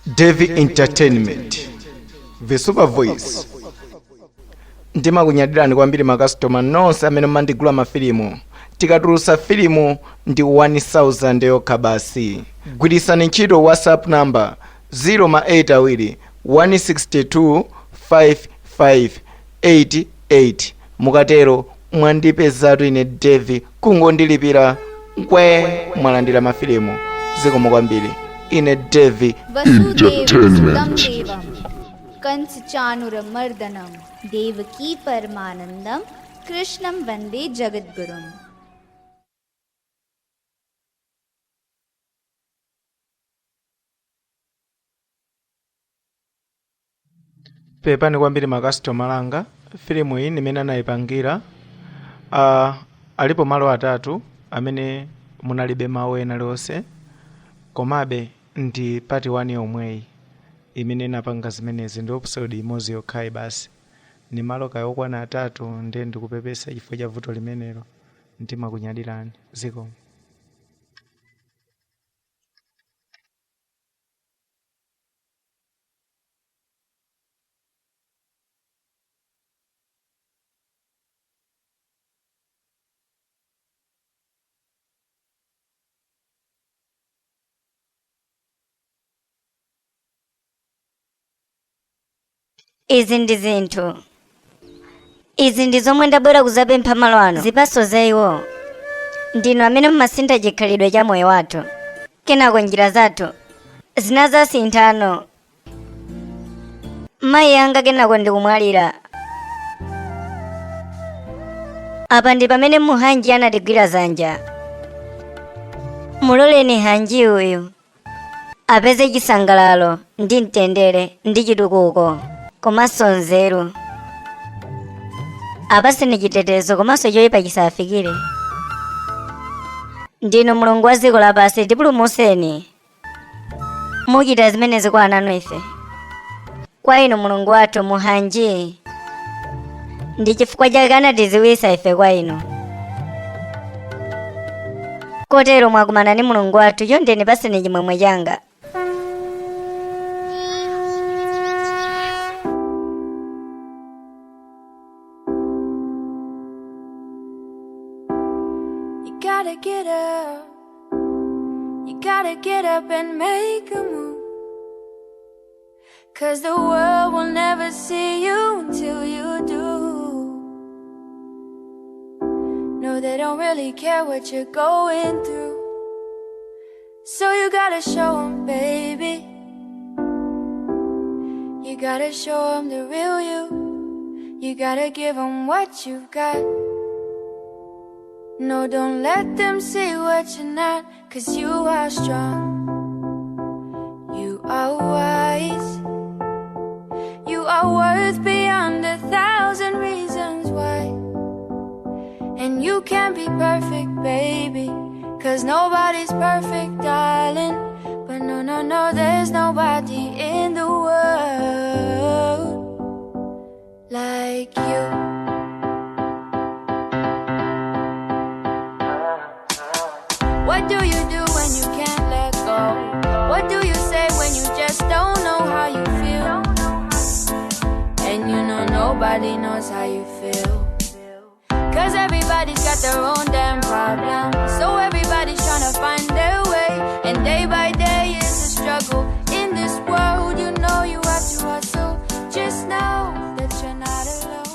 Davy Entertainment, The Super Voice. Ndimakunyadirani kwambiri makasitoma nonse amene mumandigula mafilimu. Tikatulutsa filimu ndi 1000 yokha basi. Gwiritsani ntchito WhatsApp number 0 ma 8 awiri 162 5588. Mukatero mwandipezatu ine Davy, kungondilipira nkwe mwalandira mafilimu. Zikomo kwambiri. Ine Davy Entertainment. Devam Kansachanuramardhanam Devaki Paramanandam Krishnam Vande Jagadgurum. Pepani kwambiri makasitomala anga, filimu iyi ndimene anayipangira. Alipo malo atatu amene munalibe mawu ena lonse, komabe ndi part 1 yomweyi imene inapanga zimenezi, ndi episode imodzi yokhayi basi. Ni malo kaya okwana atatu, ndiye ndikupepesa chifukwa cha vuto limenelo. Ndimakunyadirani, zikomo. Izi ndi zinthu izi ndi zomwe ndabwera kuzapempha malo ano, zipatso za iwo. Ndinu amene mumasintha chikhalidwe cha moyo wathu, kenako njira zathu zinazasinthano. Mayi anga kenako ndikumwalira. Apa ndi pamene Muhanji anatigwira zanja. Muloleni Hanji uyu apeze chisangalalo ndi mtendere ndi chitukuko komanso nzeru. Apaseni chitetezo komanso choyipa chisafikire. Ndinu Mulungu wa dziko lapansi, tipulumutseni. Muchita zimenezi kwa ana anu ife, kwa inu Mulungu wathu Muhanji. Ndi chifukwa chake anatidziwitsa ife kwa inu. Kotero mwakumana ndi Mulungu wathu, chonde ndipaseni chimwemwe changa. You gotta get up. You gotta get up and make a move. 'Cause the world will never see you until you do. No, they don't really care what you're going through. So you gotta show 'em, baby. You gotta show 'em the real you. You gotta give 'em what you've got. No, don't let them see what you're not. 'Cause you are strong. You are wise. You are worth beyond 1,000 reasons why. And you can't be perfect, baby. 'Cause nobody's perfect, darling. But no, no, no, there's nobody in the world like you. What do you do when you can't let go? What do you say when you just don't know how you feel? And you know nobody knows how you feel. 'Cause everybody's got their own damn problem. So everybody's trying to find their way. And day by day is a struggle. In this world, you know you have to hustle. Just know that you're not alone.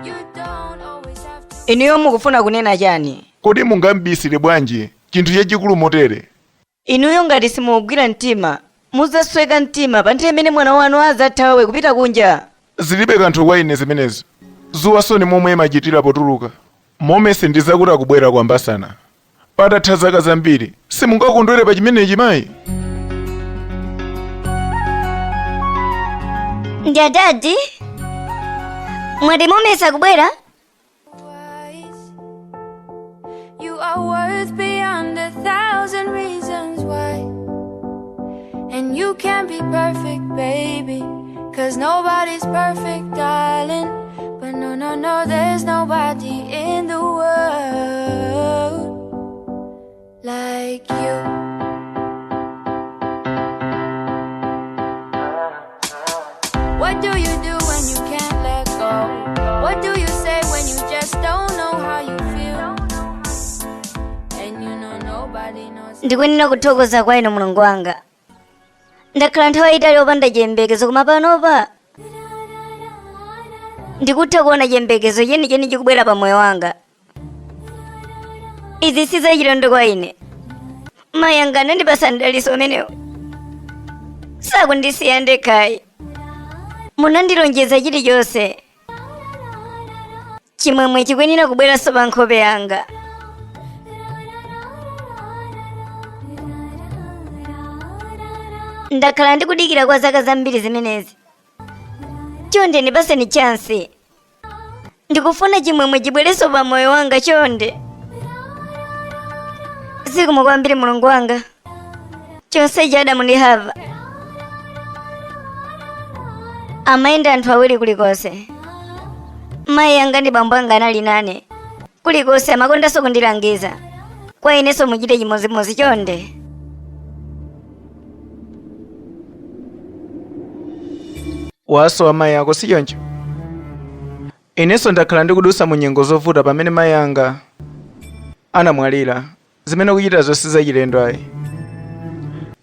You don't always have to. Inuyo mukufuna kunena chani? Kodi mungambisire bwanji chinthu chachikulu motere? Inuyo ngati simugwira mtima, muzasweka mtima pa nthawi imene mwana wanu azathawe kupita kunja. Zilibe kanthu kwa ine zimenezo. Zuwasoni momwe imachitira potuluka. Momese ndizakuti akubwera kwambasana patatha zaka zambiri, simungakondwere pa chimenechi, mayi? Ndi adadi, mwati Momese akubwera? Wise. You are worth beyond 1,000 reasons why. And you can't be perfect, baby. 'Cause nobody's perfect, darling. But no, no, no, there's nobody in the world like you. What do you do when you can't let go? What do you say when you just don't know how you feel? And you know nobody knows. Ndikunena kuthokoza kwa inu Mulungu wanga. Ndakhala nthawi yayitali opanda chiyembekezo, koma panopa ndikutha kuona chiyembekezo chenicheni chikubwera pa moyo wanga. Izi si zachilendo kwa ine. Mayi anga anandipasa mdalitso umenewo, sakundisiya ndekhayi. Munandilonjeza chilichonse, chimwemwe chikuyenera kubweranso pa nkhope yanga. Ndakhala ndikudikira kwa zaka zambiri zimenezi. Chonde ndipaseni chansi, ndikufuna chimwemwe chibwerenso pa moyo wanga. Chonde, zikomo kwambiri Mulungu wanga. Chonsechi Adamu ndi Hava amayenda anthu awiri kulikonse. Mayi anga ndi bambo anga anali nane kulikonse, amakondanso kundilangiza. Kwa inenso muchite chimodzimodzi chonde. Wasowa mayi ako, si choncho? Inenso ndakhala ndikudusa mu nyengo zovuta pamene mayi anga anamwalira. Zimene ukuchita zonse zachilendo ayi.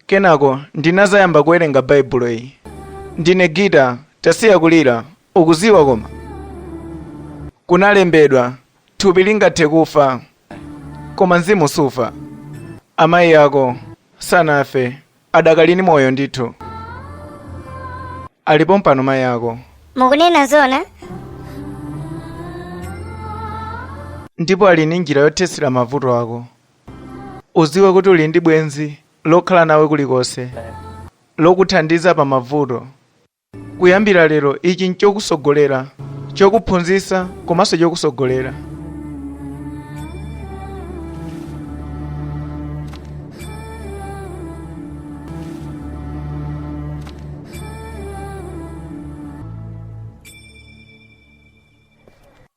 Kenako ndinazayamba kuwerenga Baibulo iyi. Ndine Gita, tasiya kulira, ukuziwa koma kunalembedwa, thupi lingathe kufa koma mzimu sufa. Amayi ako sanafe, adakali ni moyo ndithu. Alipo mpano mayi ako. Mukunena zona? Ndipo ali ndi njira yothetsera mavuto ako. Uziwe kuti uli ndi bwenzi lokhala nawe kulikonse, lokuthandiza pa mavuto. Kuyambira lero ichi nchokusogolera, chokuphunzitsa komanso chokusogolera.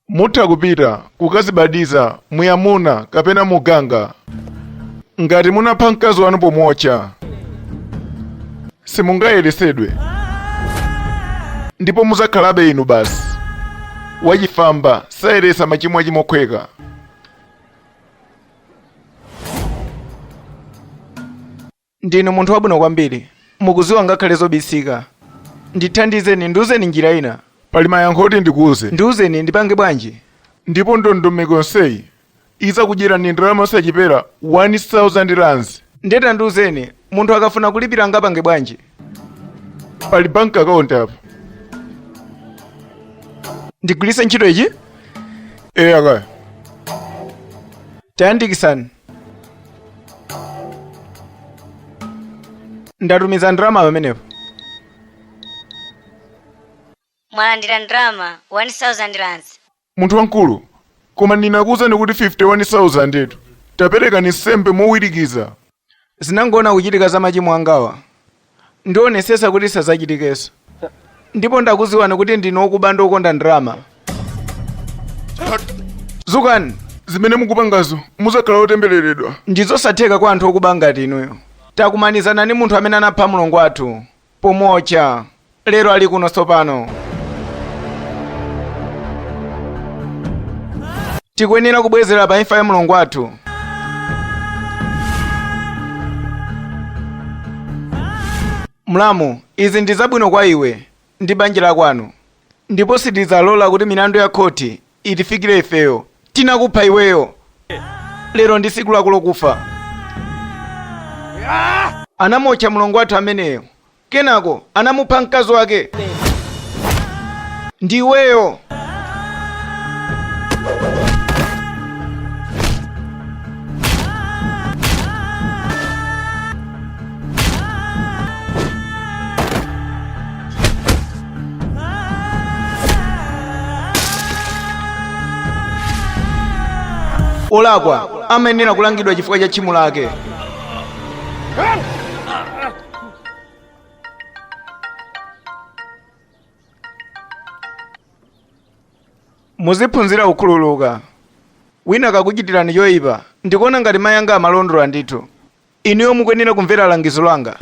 Mutha kupita kukazibadiza muyamuna kapena muganga. Ngati munapha mkazi wanu pomotcha, simungayeresedwe, ndipo muzakhalabe inu basi wachifamba, sayeresa machimo achimokhweka. Ndinu munthu wabwino kwambiri, mukuziwa ngakhale zobisika. Ndithandizeni, ndiuzeni njira ina. Pali mayankho oti ndikuuze. Ndiuzeni, ndipange bwanji? Ndipo ndondomeko yonseyi izakudyerani ndalama yosachepera 1000 rands. Ndeta ndiuzeni, munthu akafuna kulipira angapange bwanji? Pali bank account apa. Ndigwiritse ntchito ichi? Eya kaya. Tayandikisani. Ndatumiza ndalama pamenepo. Mwalandira ndalama 1000 rands. Munthu wamkulu, koma ndinakuwuzani kuti 51,000 etu. Taperekani nsembe mowirikiza. Zinangoona kuchitika za machimo angawa. Ndionesesa kuti sazachitikenso. Ndipo ndakuziwani kuti ndinu okuba ndi okonda ndalama. Zukani. Zimene mukupangazo muzakhala otembereredwa. Ndizosatheka kwa anthu okuba ngati inuyo. Takumanizana ndi munthu amene anapha mlongo wathu pomotcha. Lero ali kuno tsopano. Tikuyenera kubwezera pa imfa ya mlongo wathu. Mlamu, izi ndi zabwino kwa iwe ndi banja la kwanu, ndipo sitidzalola kuti milandu ya khoti itifikire ifeyo. Tinakupha iweyo. Lero ndi tsiku lako lokufa. Anamotcha mlongo wathu ameneyo, kenako anamupha mkazi wake. Ndiweyo. Olakwa amayenera kulangidwa chifukwa cha tchimo lake. Muziphunzira kukhululuka. Wina akakuchitirani choyipa, ndikuona ngati mayi anga amalondola ndithu. Inuyo mukuyenera kumvera langizo langa.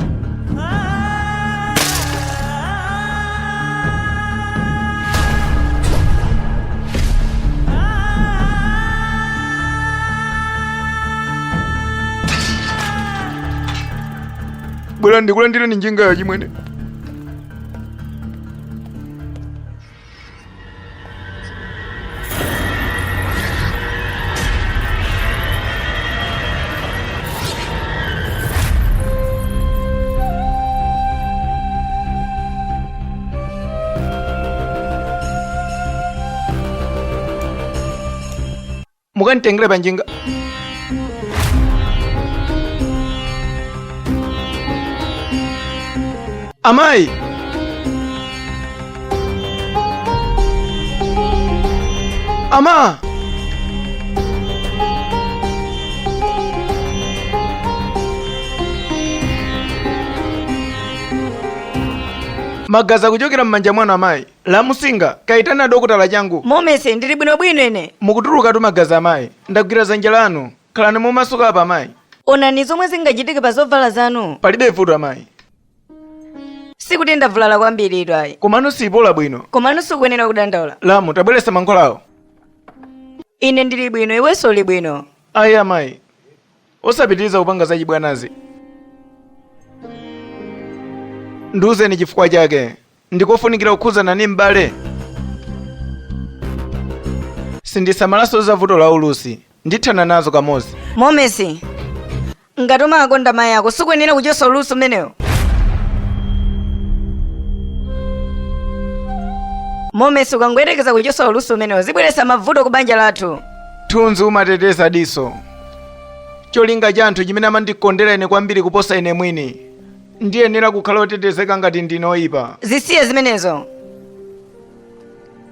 Bwera ndikulandireni njingayo chimwene. Mukanditengere pa njinga. Amayi, ama, magazi akuchokera m'manja mwanu amayi. Lamusinga, kaitana dokotala changu. Momese, ndili bwinobwino ine. Mukutulukatu magazi amayi. Ndagwira dzanja lanu, khalani momasuka apa amayi. Onani zomwe zingachitike pa zovala zanu. Palibe vuto amayi. Sikuti ndavulala kwambiri ayi. Komano sipola bwino. Komano sikuyenera kudandaula. Lamu, tabweretsa mankhwalawo. Ine ndili bwino, iwenso uli bwino. Ayi amayi, osapitiriza kupanga zachibwanazi. Ndiuzeni chifukwa chake ndikofunikira kukhuzana ni m'bale. Sindisamalaso za vuto la ulusi, ndithana nazo kamodzi. Momesi, ngati umakonda mayi ako sikuyenera kuchotsa ulusi umenewo. Momesi, ukangoyerekeza kuchotsa ulusi umenewo zibweretsa mavuto ku banja lathu. Thunzi umateteza diso. Cholinga cha anthu chimene amandikondera ine kwambiri kuposa ine mwini. Ndiyenera kukhala otetezeka ngati ndine oyipa. Zisiye zimenezo.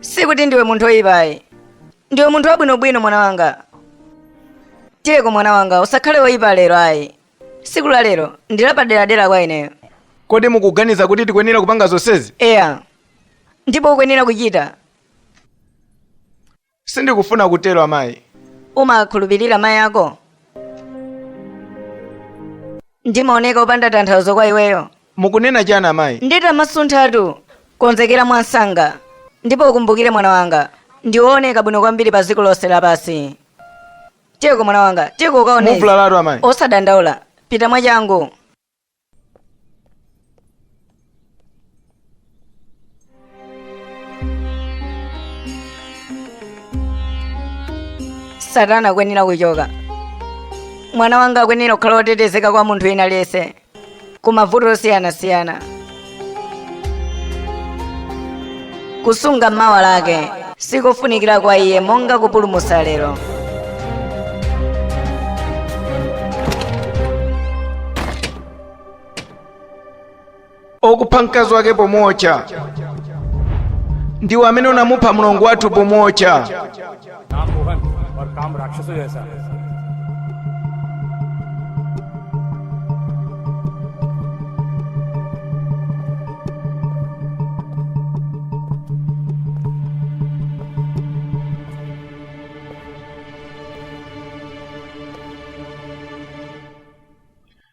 Sikuti ndiwe munthu oyipa ayi. Ndiwe munthu wabwinobwino mwana wanga. Tiyeko mwana wanga, usakhale woyipa lero ayi. Tsiku la lero ndi lapaderadera kwa ineyo. Kodi mukuganiza kuti tikuyenera kupanga zonsezi? Eya, ndipo ukuyenera kuchita. Sindikufuna kutero amayi. Umakhulupirira mayi ako? Ndimaoneka opanda tanthauzo kwa iweyo. Mukunena chani amayi? Nditamasunthatu, konzekera mwansanga, ndipo ukumbukire mwana wanga, ndiwooneka bwino kwambiri pa dziko lonse lapansi. Tiyeko mwana wanga, tiyeko ukaone. Muvulalatu amayi. Osadandaula, pita mwachangu. Satana akuyenera kuchoka. Mwana wanga akuyenera kukhala wotetezeka kwa munthu wina aliyense ku mavuto osiyanasiyana. Kusunga mawa lake sikofunikira kwa iye monga kupulumutsa lero. Okupha mkazi wake pomuotcha ndiwe amene unamupha mlongo wathu pomuotcha. नाम मोहन और काम राक्षसों जैसा।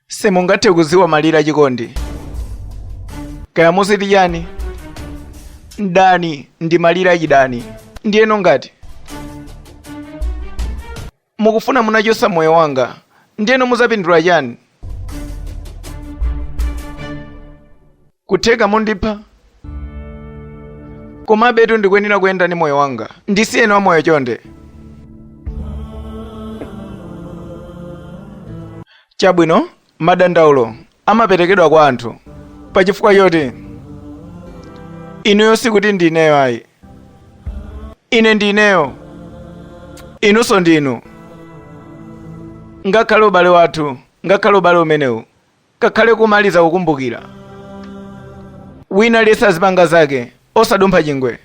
Simungathe kudziwa malire achikondi. Kaya muziti chani? Mdani ndi malire achidani. Ndiyeno ngati mukufuna munachotsa moyo wanga, ndiyeno muzapindula chani? Kutheka mundipha? Komabetu ndikuyenera kuyenda ndi moyo wanga. Ndisiyeni wamoyo chonde. Chabwino, madandaulo amaperekedwa kwa anthu pachifukwa choti inuyo sikuti ndi ineyo ayi. Ine ndi ineyo, inunso ndinu. Ngakhale ubale wathu, ngakhale ubale umenewu, kakhale kumaliza kukumbukira. Wina aliyense azipanga zake, osadumpha chingwe.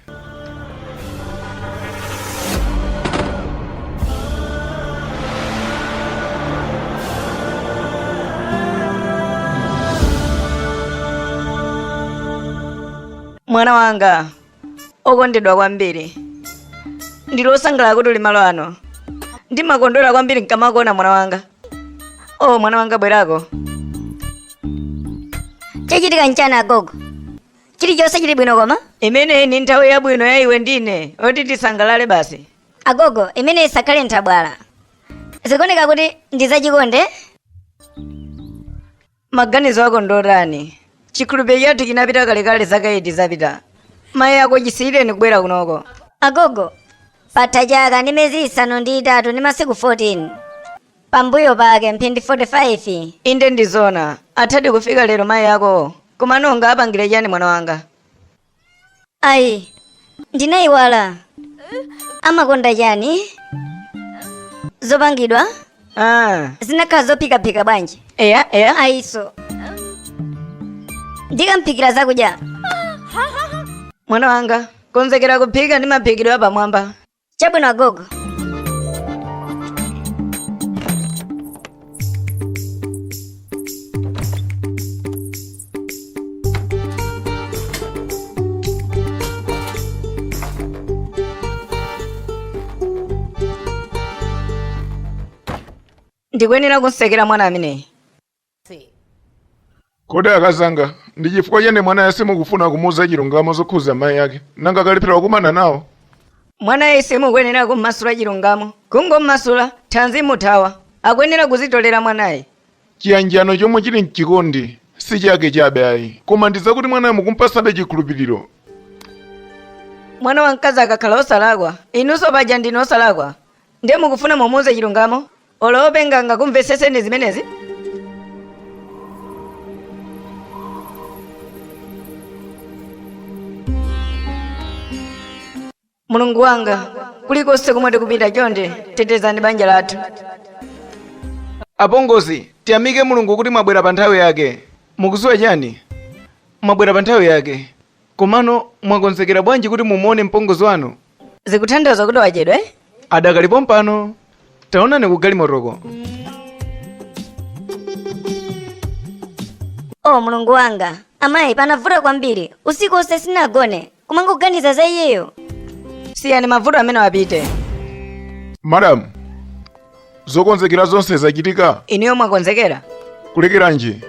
Mwana wanga okondedwa kwambiri, ndili osangalala kuti uli malo ano. Ndimakondwera kwambiri nkamakuona mwana wanga. Oh, mwana wanga bwerako. Chachitika nchani agogo? Chilichonse chili bwino koma? Imeneyi ni nthawi yabwino ya iwe ndine oti tisangalale basi. Agogo, imene isakhale nthabwala. Zikuoneka kuti ndi zachikondi. Maganizo ako ndotani? Chikhulupiriro chathu chinapita kalekale zaka 8 zapita. Mayi ako chisiyireni kubwera kunoko. Agogo, patha chaka ndi miyezi 8 ndi masiku 14. Pambuyo pake mphindi 45. Inde ndizona, athadi kufika lero mayi ako. Koma nonga apangire chani mwana wanga? Ayi, ndinayiwala. Amakonda chani? Zopangidwa? Ah. Zinakhala zophikaphika bwanji? Eya, eya. Ayiso. Ndikamphikira zakudya. Mwana wanga, konzekera kuphika ndi maphikidwe apamwamba. Chabwino agogo. Ndikuyenera kunsekera mwana ameneyi. Kodi akazanga, ndi chifukwa chani mwanayo simukufuna kumuuza chilungamo zokhuza mayi ake? Nanga akalephera kukumana nawo? Mwanayo simukuyenera kummasula chilungamo. Kungommasula, thanzi imuthawa. Akuyenera kuzitolera mwanayi. Chiyanjano chomwe chili mchikondi si chake chabe ayi, koma ndi zakuti mwanayo mukumpasabe chikhulupiriro. Mwana wamkazi akakhala osalakwa, inunso paja ndinu osalakwa. Ndiye mukufuna mumuuze chilungamo? Olo openga angakumvetsetseni zimenezi? Mulungu wanga, kulikonse komwe tikupita chonde, tetezani banja lathu. Apongozi, tiyamike Mulungu kuti mwabwera pa nthawi yake. Mukudziwa chani? Mwabwera pa nthawi yake. Komano mwakonzekera bwanji kuti mumuone mpongozi wanu? Zikutanthauza kuti wachedwa eh? Adakali pompano. Taonani ku galimotoko. O Mulungu wanga, amayi panavuta kwambiri. Usiku wonse sinagone, kumangoganiza za iyeyo. Siyani mavuto amene wapite. Madam, zokonzekera zonse zachitika? Inuyo mwakonzekera? Kulekeranji?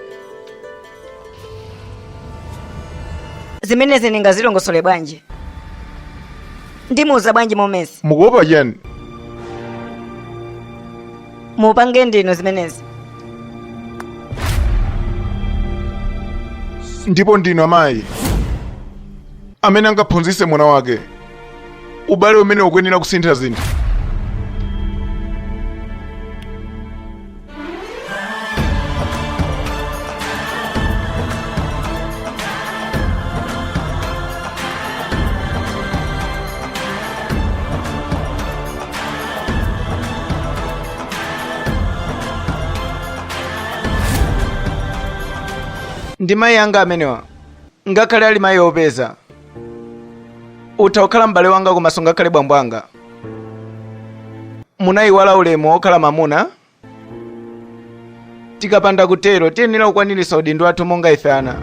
Zimenezi ndingazilongosole bwanji? Ndimuuza bwanji Momesi? Mukuopa chani? Mupange ndinu zimenezi. Ndipo ndinu amayi amene angaphunzitse mwana wake ubale umene ukuyenera kusintha zinthu. Ndi mayi anga amenewa, ngakhale ali mayi opeza. Utha kukhala m'bale wanga koma sungakhale bambo anga. Munayiwala ulemu wokhala mamuna? Tikapanda kutero, tiyenera kukwaniritsa udindo wathu monga ife ana.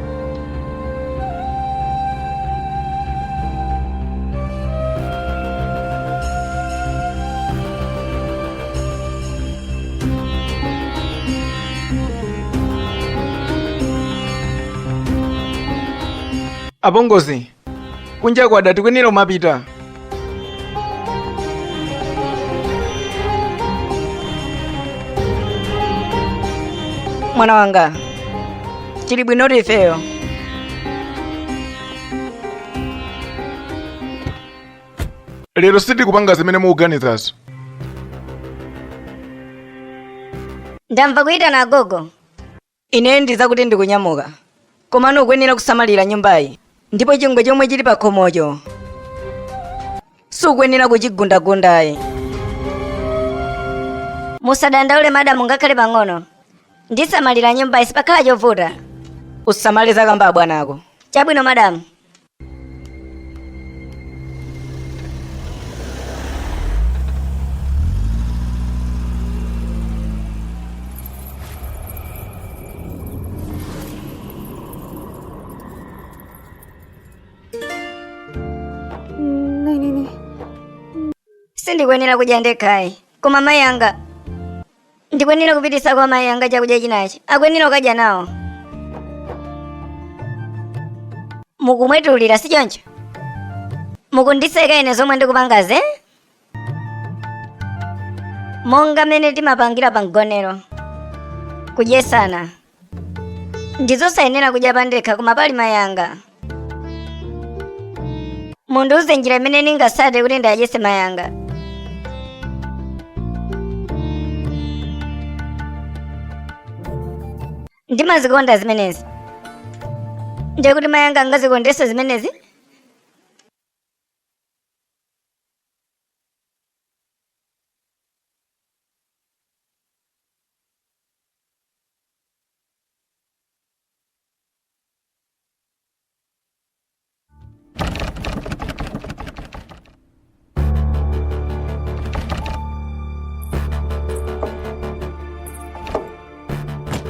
Apongozi, kunja kwada tikuyenera kumapita. Mwana wanga, chili bwino kuti ifeyo. Lero sitikupanga zimene mukuganizazo. Ndamva kuyitana agogo. Ine ndizakuti ndikunyamuka. Komano ukuyenera kusamalira nyumbayi. Ndipo chingwe chomwe chili pa khomocho sukuyenera kuchigundagunda ayi. Musadandaule madamu ngakhale pang'ono. Ndisamalira nyumbayi sipakhala chovuta. Usamale zakamba abwana ako. Chabwino madamu. Sindikuyenera kudya ndekhayi, koma mayi anga ndikuyenera kupititsa kwa mayi anga chakudya chinachi, akuyenera kukadya nawo. Mukumwetulira si choncho? Mukundiseka ine zomwe ndikupangazi eh? Monga mmene timapangira pa mgonero, kudyesana. Ndizosayenera kudya pandekha koma pali mayanga. Mundiuze njira imene ndingatsate kuti ndiadyetse mayanga. Ndimazikonda zimenezi. Ndiye kuti mayanga angazikondenso zimenezi?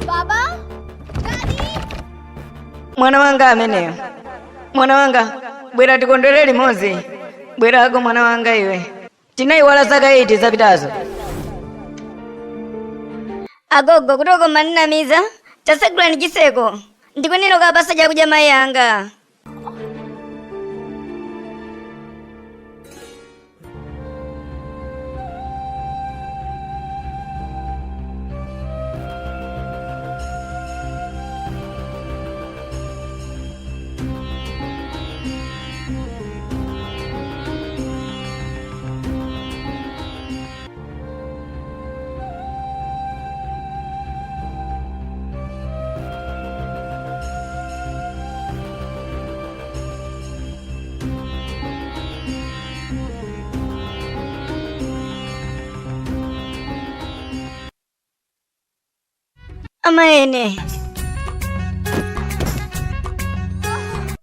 Baba, Dadi. Mwana wanga ameneyo, mwana wanga, bwera tikondwere limodzi. Bwerako mwana wanga iwe, tinayiwala zaka 8 zapitazo. Agogo, kutoko mwaninamiza, tatsegulani chitseko. Ndikuyenera kukapatsa chakudya mayi anga. Amaene,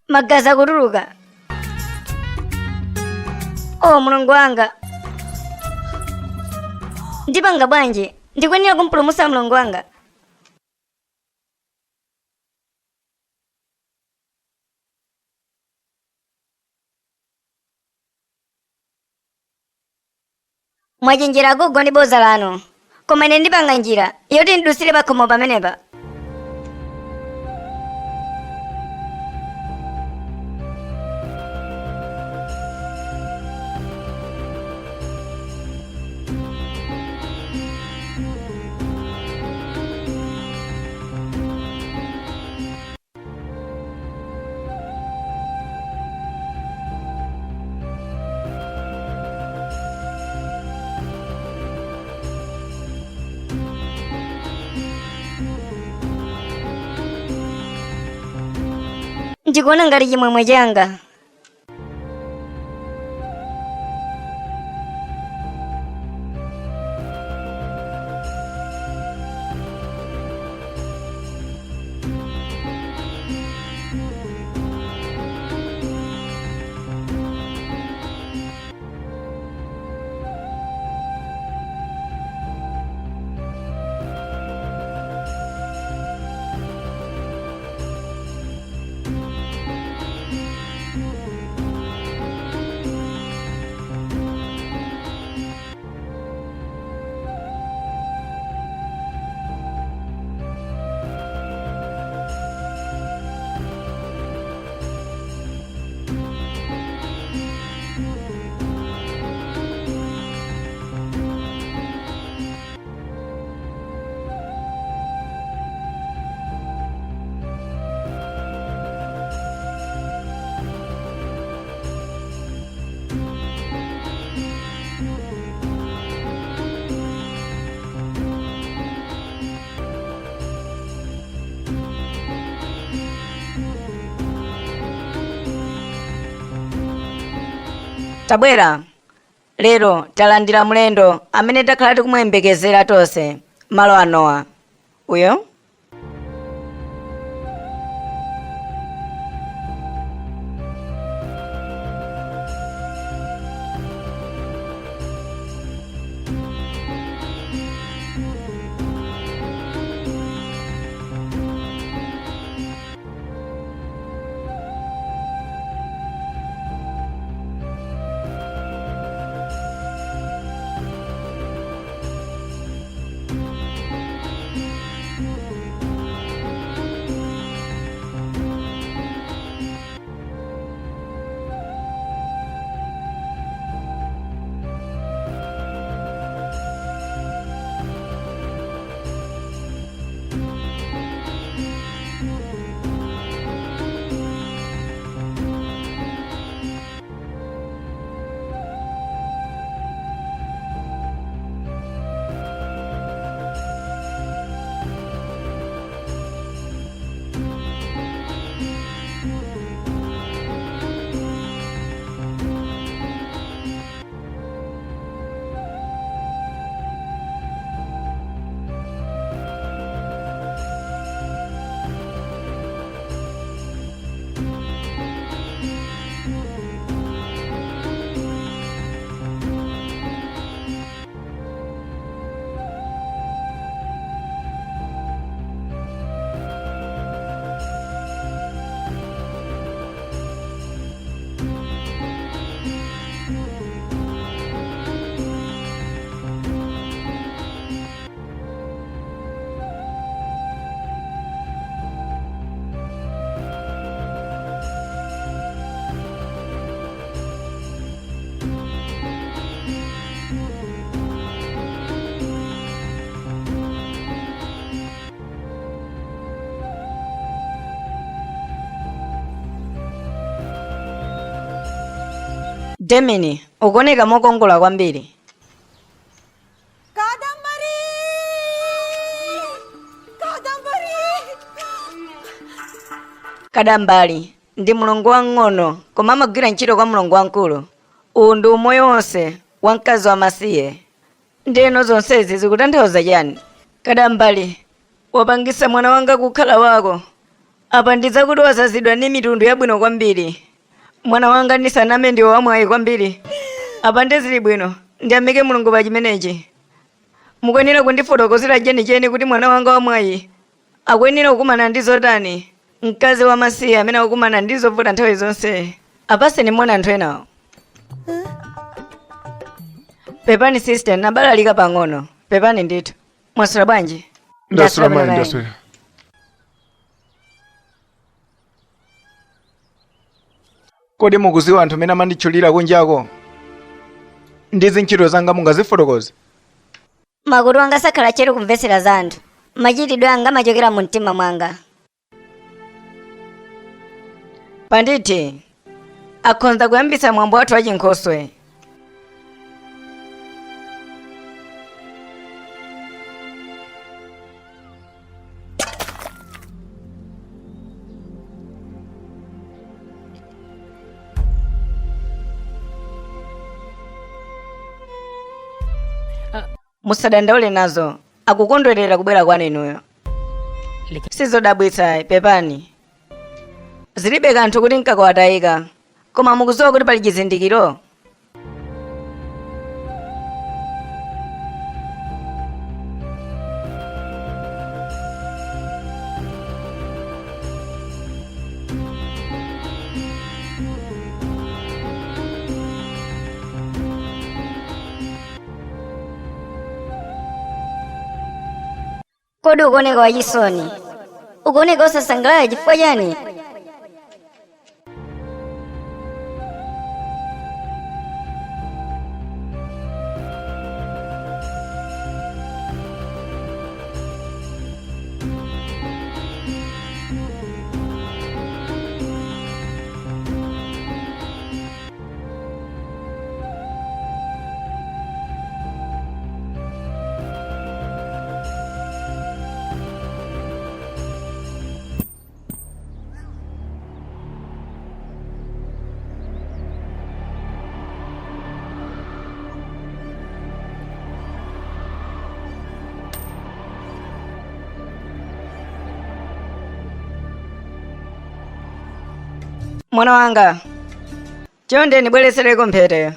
magazi akutuluka. O mulungu wanga, ndipanga bwanji? Ndikuyenera kumpulumutsa mulungu wanga. Mwachenjera agogo ndi boza lanu, koma ine ndipanga njira yoti ndidusire pakhomo pamenepa. Ndikuona ngati chimwemwe changa. Tabwera lero, talandira mlendo amene takhala tikumuyembekezera tonse malo anowa. Uyo Demini, ukuoneka mokongola kwambiri. Kadambari! Kadambari! Kadambali ndi mulungu wang'ono koma amagwira ntchito kwa mulungu wamkulu. Uwu ndi umoyo wonse wa mkazi wamasiye. Ndeno zonsezi zikutanthauza chani? Kadambali, wapangisa mwana wanga kukhala wako. Apa ndidzakuti wazazidwa ndi mitundu yabwino kwambiri. Mwana wanga ndisaname ndiwe wamwayi kwambiri. Apa ndizili bwino, ndiyamike mulungu pa chimenechi. Mukuyenera kundifotokozera chenicheni kuti mwana wanga wamwayi akuyenera kukumana ndi zotani. Mkazi wamasiye amene akukumana ndi zovuta nthawi zonse. Apaseni moni anthu enawo. Pepani sister, nabalalika pang'ono. Pepani ndithu. Mwaswera bwanji? Ndaswera mayi, bwanji. ndaswera. Kodi mukuziwa anthu amene amanditchulira kunjako? Ndi zintchito zanga mungazifotokoze? Makutu anga sakhala tcheru kumvetsera za anthu. Machitidwe anga amachokera mu mtima mwanga. Panditi akhonza kuyambisa mwambo wathu wachinkhoswe. Musadandaule nazo, akukondwerera kubwera kwanu inuyo. Sizodabwitsa, pepani. Zilibe kanthu kuti mkakawatayika, koma mukudziwa kuti pali chizindikiro? Kodi ukuoneka wachisoni? Ukuoneka osasangalala chifukwa chani? Mwana wanga, chonde ndibweretsereko mpheteyo.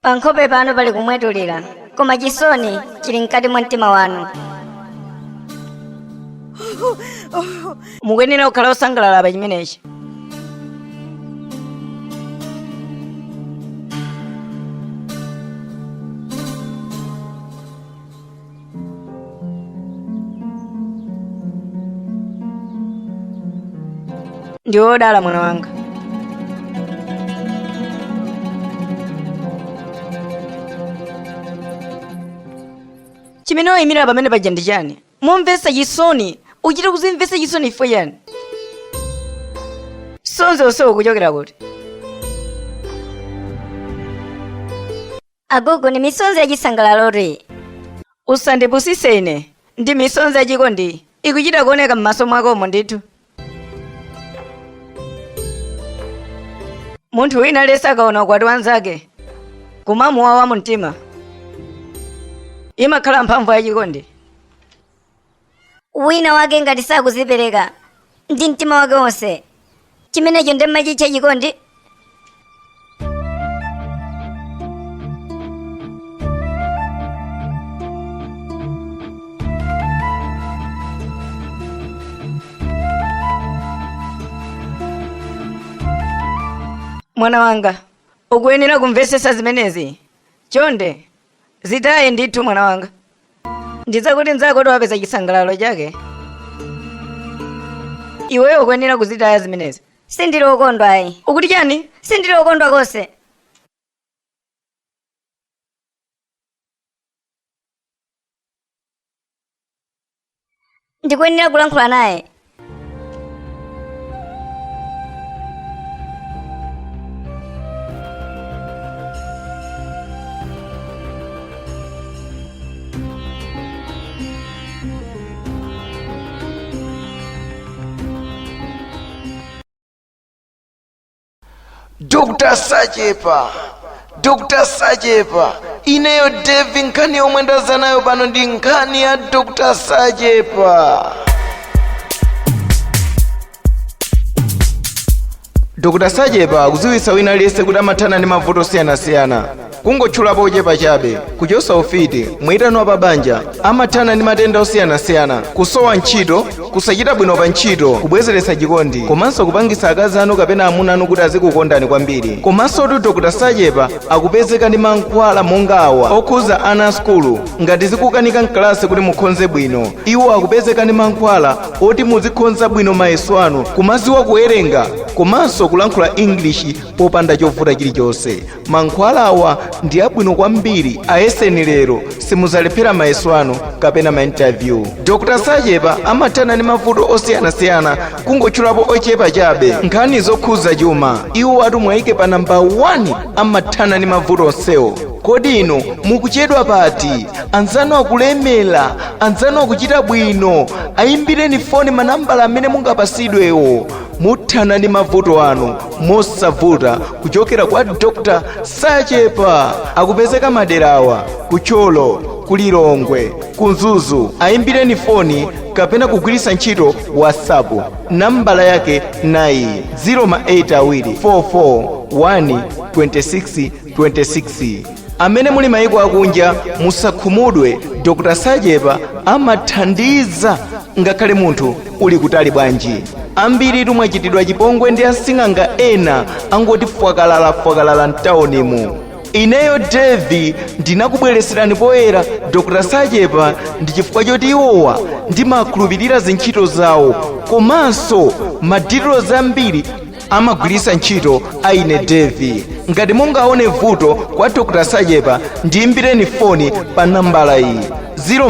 Pa nkhope panu pali kumwetulira, koma chisoni chili mkati mwa mtima wanu. Mukuyenera kukhala osangalala pa chimenechi. Ndiwe wodala mwana wanga. Chimene wayimira pamene paja ndi chani? Momvetsa chisoni, uchite kuzimvetsa chisoni chifukwa chani? Msonzi onsewo kuchokera kuti? Agogo, ni misonzi yachisangalalotu iyi. Usandipusise ine, ndi misonzi yachikondi ikuchita kuoneka m'maso mwakomo ndithu. Munthu wina aliyense akaona ukwati wa nzake kumamuwawa mu mtima, imakhala mphamvu yachikondi. Wina wake ngati sakuzipereka ndi mtima wake wonse, chimenecho ndi machitcha chikondi? Mwana wanga, ukuyenera kumvetsetsa zimenezi. Chonde, zitaye ndithu mwana wanga. Ndidzakuti nzako wapeza chisangalalo chake. Iweyo ukuyenera kuzitaya zimenezi. Sindili wokondwa ayi. Ukuti chani? Sindili wokondwa konse. Ndikuyenera kulankhula naye. Dr. Sachepa, Dr. Sachepa, ineyo Devi, nkhani yomwe ndaza nayo pano ndi nkhani ya Dr. Sachepa. Dr. Sachepa akudziwitsa wina aliyense kuti amathana ndi mavuto osiyanasiyana, kungotchulapo ochepa chabe: kuchotsa ufiti, mwitano wa pabanja, amathana ndi matenda osiyanasiyana, kusowa ntchito, kusachita bwino pa ntchito, kubwezeretsa chikondi, komanso kupangitsa akazi anu kapena amuna anu kuti azikukondani kwambiri. Komanso tu Dr. Sachepa akupezeka ndi mankhwala monga awa okhuza ana a sukulu ngati zikukanika mkalasi kuti mukhonze bwino. Iwo akupezeka ndi mankhwala oti muzikhonza bwino mayeso anu, kumaziwa kuwerenga komanso kulankhula English popanda chovuta chilichonse. Mankhwala awa ndi abwino kwambiri, ayeseni lero, simuzalephera mayeso anu kapena ma interview. Dr. Sachepa amathana ndi mavuto osiyanasiyana, kungotchulapo ochepa chabe. Nkhani zokhuza chuma, iwo atu mwayike pa namba 1, amathana ndi mavuto onsewo. Kodi inu mukuchedwa pati? Anzanu akulemera, anzanu akuchita bwino. Ayimbireni foni manambala amene mungapasidwewo, muthana ndi mavuto anu mosavuta kuchokera kwa Dr. Sachepa. Akupezeka maderawa: kuThyolo, kuLilongwe, kuMzuzu. Ayimbireni foni kapena kugwiritsa ntchito WhatsApp. Nambala yake nayi: 0 44 1 26 26. Amene muli mayiko akunja, musakhumudwe. Dr. Sachepa amathandiza ngakhale munthu uli kutali bwanji. Ambiri tumwachitidwa chipongwe ndi asing'anga ena angoti fwakalala fwakalala mtaunimu. Ineyo Devi ndinakubweretserani poyera Dr. Sachepa ndi chifukwa choti iwowa ndimakhulupirira zintchito zawo, komanso madetelo zambiri amagwiritsa ntchito aine Devi. Ngati mungaone vuto kwa Dr. Sachepa, ndiyimbireni foni pa nambala iyi: 0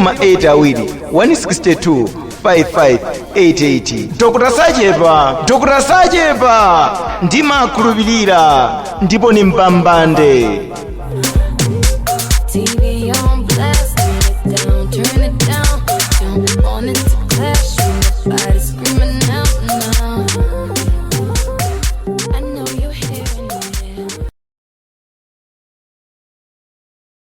162 5588. Dr. Sachepa, Dr. Sachepa, ndimakhulupirira ndipo ni mbambande. TV on blast, turn it down, turn it down. Don't want it to clash.